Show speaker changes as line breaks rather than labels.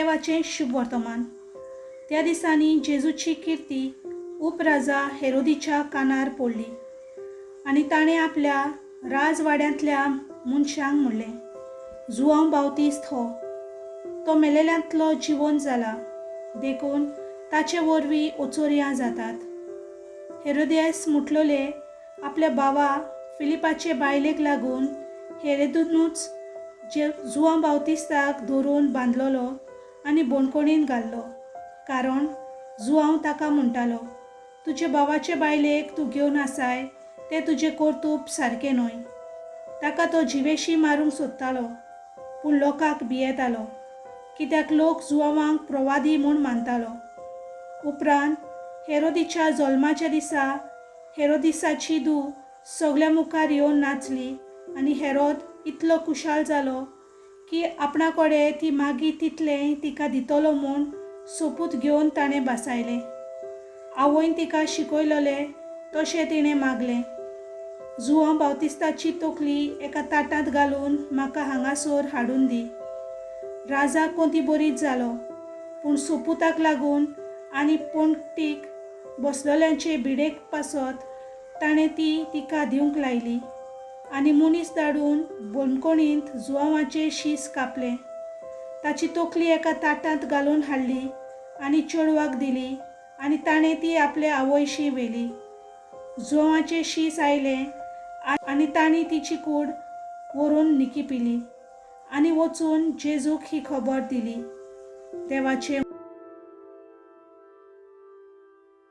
मातेवाचें शुभ वर्तमान. त्या दिसांनी जेजूची किर्ती उपराजा हेरोदीच्या कानार पडली आनी ताणें आपल्या राजवाड्यांतल्या मनशांक म्हणलें, जुआंव बावतिस्त हो, तो मेलेल्यांतलो जिवंत जाला, देखून ताचे वरवीं ओचोरयां जातात. हेरोदियास म्हटलोले आपल्या भावा फिलिपाचे बायलेक लागून हेरोदुनूच जे जुआंव बावतिस्ताक धरून बांदलेलो आनी बणकोणीन घाल्लो, कारण जुआंव ताका म्हणटालो, तुजे भावाचे बायलेक तूं घेवन आसाय तें तुजें कर्तूब सारकें न्हय. ताका तो जिवेशी मारूंक सोदतालो, पूण लोकांक भियेतालो, कित्याक लोक जुआंवांक प्रवादी म्हूण मानतालो. उपरांत हेरोदीच्या जल्माच्या दिसा हेरोदिसाची धूव सगल्या मुखार येवन नाचली आनी हेरोद इतलो खुशाल जालो की आपणा कडेन ती मागीर तितलें तिका दितलो म्हूण सोपूत घेवन ताणें बसायलें. आवयन तिका शिकयलेलें तशें तिणें मागलें, जुआंव बावतिस्ताची तकली एका ताटांत घालून म्हाका हांगासर हाडून दी. राजा कोंती बरीच जालो, पूण सोपुताक लागून आनी पणटीक बसलेल्यांचे भिडेक पासत ताणें ती तिका दिवंक लायली आनी मनीस धाडून बंदखणींत जुआंवाचें शीस कापलें. ताची तकली एका ताटांत घालून हाडली आनी चेडवाक दिली आनी ताणें ती आपले आवयशी व्हेली. जुआंवाचें शीस आयलें आनी तांणी तिची कूड व्हरून निकिपिली आनी वचून जेजूक ही खबर दिली. देवाचें